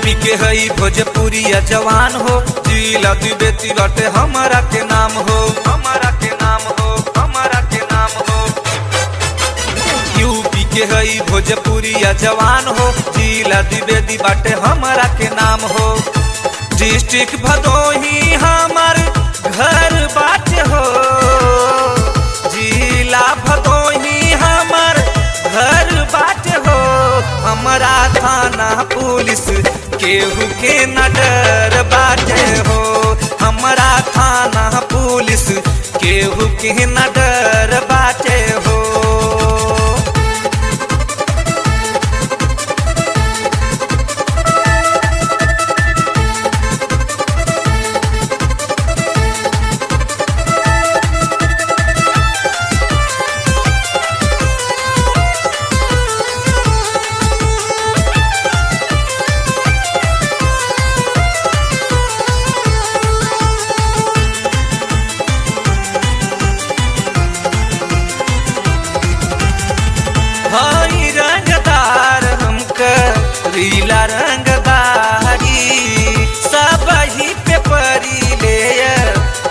UP के हई भोजपुरिया जवान हो, जिला द्विवेदी बाटे हमारा के नाम हो, हमारा के नाम हो, हमारा के नाम हो। यूपी के हई भोजपुरिया जवान हो, जिला द्विवेदी बाटे हमारा के नाम हो। डिस्ट्रिक्ट भदोही हमार घर बाटे हो, जिला भदोही हमार घर बाटे हो। हमारा थाना पुलिस केहू के न डर बाटे हो, हमारा थाना पुलिस केहू के न डर बाटे हो। हई रंगदार हमका रीला रंगदारी, सब ही पे परी ले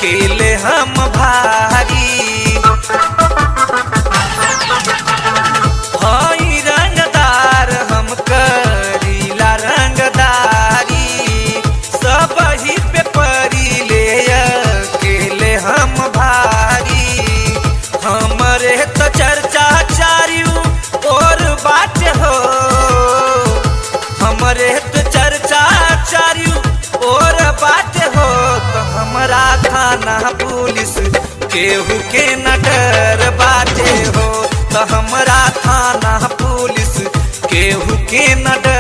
केले हम भारी। हई रंगदार हमका रीला रंगदारी, सब ही पे परी ले केले हम भारी। हमरे तो चर्चा चारियों और बात हो, हमरे तो चर्चा चारियों और बात हो। तो हमारा थाना पुलिस केहू के न डर बाटे हो, तो हमारा थाना पुलिस केहू के न डर।